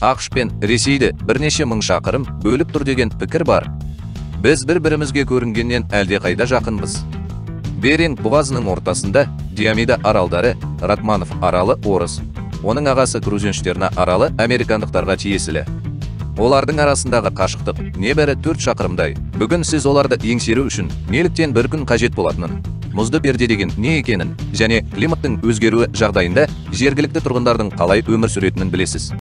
АҚШ пен Ресейді бірнеше мың шақырым бөліп тұр деген пікір бар. Біз бір-бірімізге көрінгеннен әлдеқайда жақынбыз. Беринг бұғазының ортасында Диомида аралдары, Ратманов аралы орыс, оның ағасы Крузенштерна аралы американдықтарға тиесілі. Олардың арасындағы қашықтық небәрі 4 шақырымдай. Бүгін сіз оларды еңсеру үшін неліктен бір күн қажет болатынын, мұзды перде деген не екенін және климаттың өзгеруі жағдайында жергілікті тұрғындардың қалай өмір сүретінін білесіз.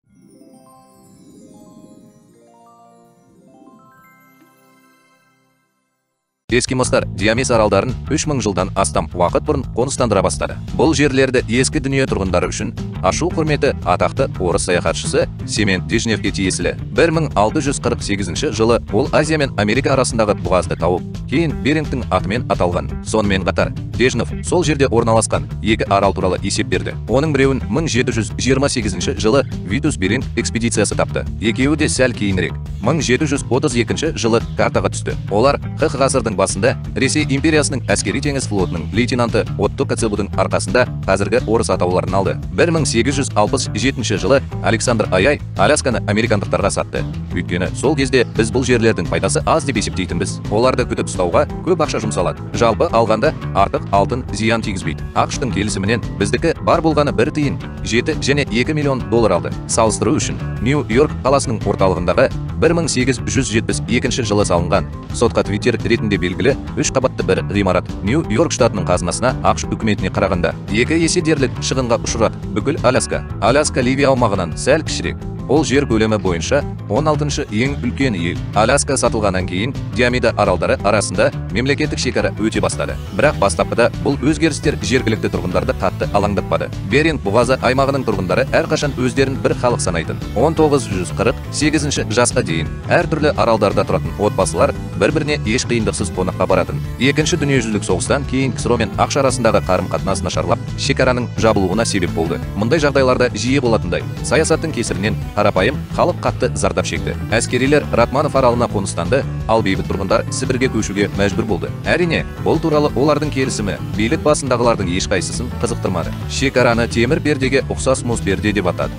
Эскимостар Диомис аралдарын 3000 жылдан астам уақыт бұрын қоныстандыра бастады. Бұл жерлерді ескі дүние тұрғындары үшін ашу құрметі атақты орыс саяхатшысы Семен Дежневке тиесілі. 1648 жылы ол Азия мен Америка арасындағы бұғазды тауып, кейін Берингтің атымен аталған. Сонымен қатар, Дежнев сол жерде орналасқан екі арал туралы есеп берді. Оның біреуін 1728 жылы Витус Беринг экспедициясы тапты. Екеуі де сәл кейінірек, 1732 жылы картаға түсті. Олар ХХ ғасырдың басында Ресей империясының әскери теңіз флотының лейтенанты Отто Коцебудың арқасында қазіргі орыс атауларын алды. 1867 жылы Александр Аяй Алясканы американдықтарға сатты. Өйткені сол кезде біз бұл жерлердің пайдасы аз деп есептейтінбіз. Оларды күтіп ұстауға көп ақша жұмсалады. Жалпы алғанда артық алтын зиян тигізбейді. АҚШ-тың келісімінен біздікі бар болғаны бір тиын 7 және 2 миллион доллар алды. Салыстыру үшін Нью-Йорк қаласының орталығындағы 1872 жылы салынған сотқа Твиттер ретінде белгілі 3 қабатты бір ғимарат Нью-Йорк штатының қазынасына АҚШ үкіметіне қарағанда 2 есе дерлік шығынға ұшырады. Бүкіл Аляска. Аляска Ливия аумағынан сәл кішірек. Ол жер көлемі бойынша 16-шы ең үлкен ел. Аляска сатылғаннан кейін Диомида аралдары арасында мемлекеттік шекара өте бастады. Бірақ бастапқыда бұл өзгерістер жергілікті тұрғындарды қатты алаңдатпады. Беринг бұғазы аймағының тұрғындары әрқашан өздерін бір халық санайтын. 1948 жасқа дейін әртүрлі аралдарда тұратын отбасылар бір-біріне еш қиындықсыз қонаққа баратын. Екінші дүниежүзілік соғыстан кейін КСРО мен АҚШ арасындағы қарым-қатынас нашарлап, шекараның жабылуына себеп болды. Мұндай жағдайларда жиі болатындай, саясаттың кесірінен қарапайым халық қатты зардап шекті. Әскерилер Ратманов аралына қоныстанды, ал бейбіт тұрғындар Сібірге көшуге мәжбүр болды. Әрине, бұл туралы олардың келісімі билік басындағылардың ешқайсысын қызықтырмады. Шекараны темір пердеге ұқсас мұз перде деп атады.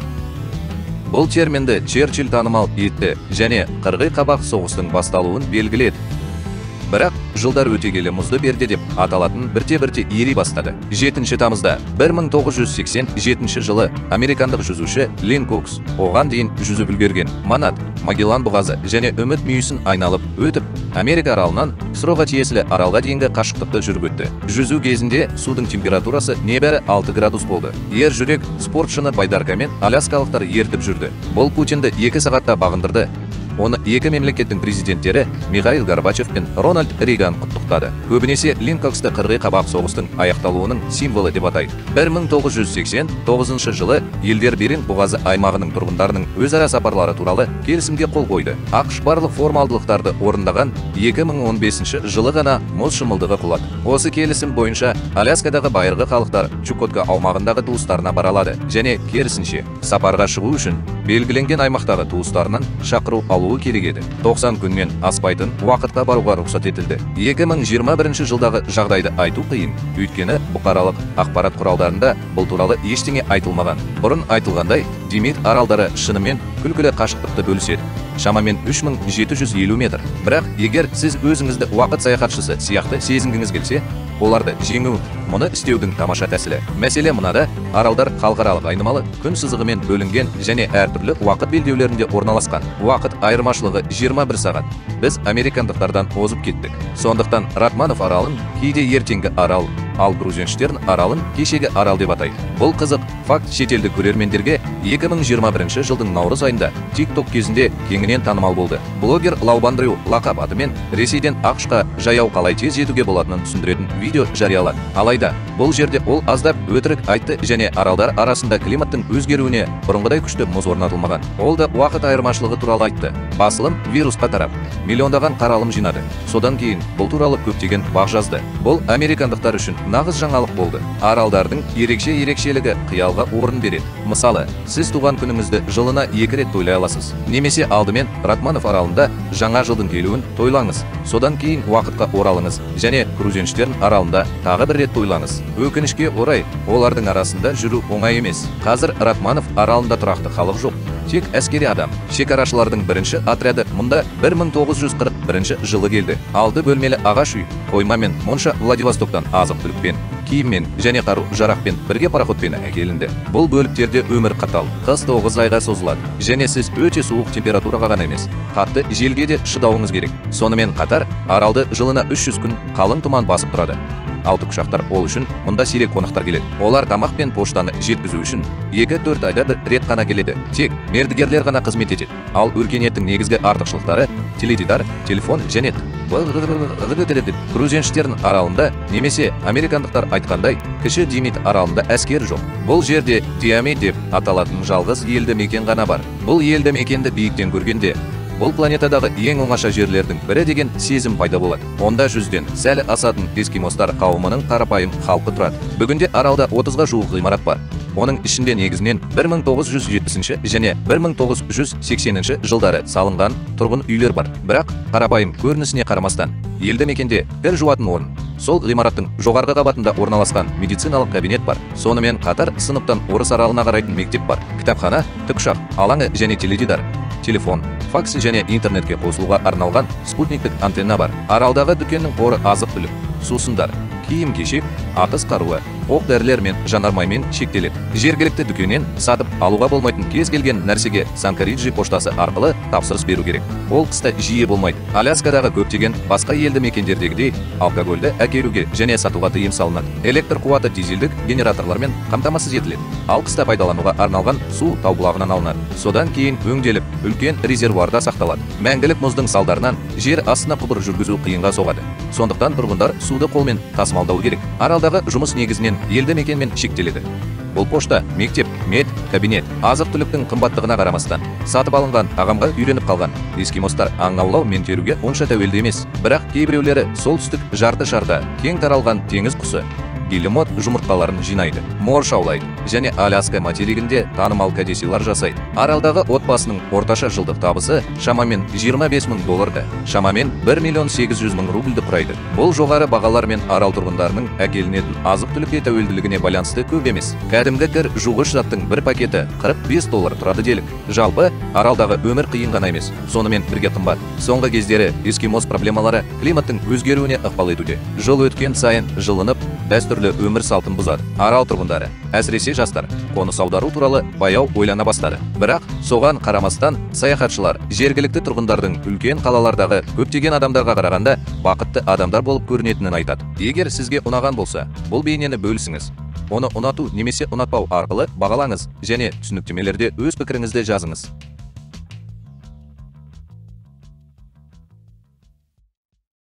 Бұл терминді Черчилль танымал етті және қырғи қабақ соғыстың басталуын белгіледі. Бірақ жылдар өте келе мұзды перде деп аталатын бірте-бірте ери бастады. 7 тамызда 1987 жылы американдық жүзуші Лин Кокс оған дейін жүзіп үлгерген Манат, Магеллан бұғазы және Үміт мүйісін айналып өтіп, Америка аралынан КСРО-ға тиесілі аралға дейінгі қашықтықты жүріп өтті. Жүзу кезінде судың температурасы небәрі 6 градус болды. Ер жүрек спортшыны байдаркамен аляскалықтар ертіп жүрді. Бұл Путинді 2 сағатта бағындырды. Оны екі мемлекеттің президенттері Михаил Горбачев пен Рональд Рейган құттықтады. Көбінесе Лин Коксты қырғи қабақ соғыстың аяқталуының символы деп атайды. 1989 жылы елдер Беринг бұғазы аймағының тұрғындарының өзара сапарлары туралы келісімге қол қойды. АҚШ барлық формалдылықтарды орындаған 2015 жылы ғана мұз шымылдығы құлады. Осы келісім бойынша Аляскадағы байырғы халықтар Чукотка аумағындағы туыстарына бара алады және керісінше сапарға шығу үшін белгіленген аймақтағы туыстарынан шақыру алуы керек еді. 90 күннен аспайтын уақытқа баруға рұқсат етілді. 2021 жылдағы жағдайды айту қиын, өйткені бұқаралық ақпарат құралдарында бұл туралы ештеңе айтылмаған. Бұрын айтылғандай, Демид аралдары шынымен күлкілі қашықтықты бөліседі. Шамамен 3750 метр. Бірақ егер сіз өзіңізді уақыт саяхатшысы сияқты сезінгіңіз келсе, оларды жеңу мұны істеудің тамаша тәсілі. Мәселе мынада, аралдар халықаралық айнымалы күн сызығымен бөлінген және әртүрлі уақыт белдеулерінде орналасқан. Уақыт айырмашылығы 21 сағат. Біз американдықтардан озып кеттік. Сондықтан Ратманов аралын кейде ертеңгі арал, ал Крузенштерн аралын кешегі арал деп атайды. Бұл қызық факт шетелдік көрермендерге 2021 жылдың наурыз айында TikTok кезінде кеңінен танымал болды. Блогер Лаубандрю лақап атымен Ресейден АҚШ-қа жаяу қалай тез жетуге болатынын түсіндіретін видео жариялады. Алайда бұл жерде ол аздап өтірік айтты және аралдар арасында климаттың өзгеруіне бұрынғыдай күшті мұз орнатылмаған. Ол да уақыт айырмашылығы туралы айтты. Басылым вирусқа тарап, миллиондаған қаралым жинады. Содан кейін бұл туралы көптеген бақ жазды. Бұл американдықтар үшін нағыз жаңалық болды. Аралдардың ерекше ерекшелігі қиялға орын береді. Мысалы, сіз туған күніңізді жылына 2 рет тойлай аласыз. Немесе алдымен Ратманов аралында жаңа жылдың келуін тойлаңыз. Содан кейін уақытқа оралыңыз және Крузенштерн аралында тағы бір рет тойлаңыз. Өкінішке орай, олардың арасында жүру оңай емес. Қазір Ратманов аралында тұрақты халық жоқ. тек әскери адам. Шекарашылардың бірінші отряды мұнда 1941 жылы келді. 6 бөлмелі ағаш үй, қойма мен монша Владивостоктан азық-түлікпен, киіммен және қару-жарақпен бірге пароходпен әкелінді. Бұл бөліктерде өмір қатал, қыс 9 айға созылады және сіз өте суық температураға ғана емес, қатты желге де шыдауыңыз керек. Сонымен қатар, аралды жылына 300 күн қалың тұман басып тұрады. Ал тікұшақтар ол үшін мұнда сирек қонақтар келеді. Олар тамақ пен поштаны жеткізу үшін 2-4 айда бір рет қана келеді. Тек мердігерлер ғана қызмет етеді. Ал өркениеттің негізгі артықшылықтары теледидар, телефон және Крузенштерн аралында немесе американдықтар айтқандай кіші Димит аралында әскер жоқ. Бұл жерде Диамид деп аталатын жалғыз елді мекен ғана бар. Бұл елді мекенді биіктен көргенде бұл планетадағы ең оңаша жерлердің бірі деген сезім пайда болады. Онда 100-ден сәл асатын эскимостар қауымының қарапайым халқы тұрады. Бүгінде аралда 30-ға жуық ғимарат бар. Оның ішінде негізінен 1970 және 1980 жылдары салынған тұрғын үйлер бар. Бірақ қарапайым көрінісіне қарамастан, елді мекенде кір жуатын орын, сол ғимараттың жоғарғы қабатында орналасқан медициналық кабинет бар. Сонымен қатар сыныптан орыс аралына қарайтын мектеп бар, кітапхана, тікұшақ алаңы және теледидар, телефон, факс және интернетке қосылуға арналған спутниктік антенна бар. Аралдағы дүкеннің қоры азық-түлік, сусындар, киім-кешек, атыс қаруы, оқ-дәрілер мен жанармаймен шектеледі. Жергілікті дүкеннен сатып алуға болмайтын кез келген нәрсеге Санкариджи поштасы арқылы тапсырыс беру керек. Ол қыста жиі болмайды. Аляскадағы көптеген басқа елді мекендердегідей алкогольді әкелуге және сатуға тыйым салынады. Электр қуаты дизельдік генераторлармен қамтамасыз етіледі. Ал қыста пайдалануға арналған су тау бұлағынан алынады. Содан кейін өңделіп, үлкен резервуарда сақталады. Мәңгілік мұздың салдарынан жер астына құбыр жүргізу қиынға соғады. Сондықтан тұрғындар суды қолмен тасымалдау керек. Аралдағы жұмыс негізінен елді мекенмен шектеледі. Бұл пошта, мектеп, мед, кабинет. Азық-түліктің қымбаттығына қарамастан, сатып алынған тағамға үйреніп қалған эскимостар аң аулау мен теруге онша тәуелді емес. Бірақ кейбіреулері солтүстік жарты шарда кең таралған теңіз құсы гелимот жұмыртқаларын жинайды, морж аулайды және Аляска материгінде танымал кәдесыйлар жасайды. Аралдағы отбасының орташа жылдық табысы шамамен 25 мың долларды, шамамен 1 800 000 рубльді құрайды. Бұл жоғары бағалар мен арал тұрғындарының әкелінетін азық-түлікке тәуелділігіне байланысты көп емес. Кәдімгі кір жуғыш заттың бір пакеті 45 доллар тұрады делік. Жалпы, аралдағы өмір қиын ғана емес, сонымен бірге қымбат. Соңғы кездері эскимос проблемалары климаттың өзгеруіне ықпал етуде. Жыл өткен сайын жылынып, дәстүрлі өмір салтын бұзады. Арал тұрғындары, әсіресе жастар, қоныс аудару туралы баяу ойлана бастады. Бірақ соған қарамастан саяхатшылар жергілікті тұрғындардың үлкен қалалардағы көптеген адамдарға қарағанда бақытты адамдар болып көрінетінін айтады. Егер сізге ұнаған болса, бұл бейнені бөлісіңіз. Оны ұнату немесе ұнатпау арқылы бағалаңыз және түсініктемелерде өз пікіріңізді жазыңыз.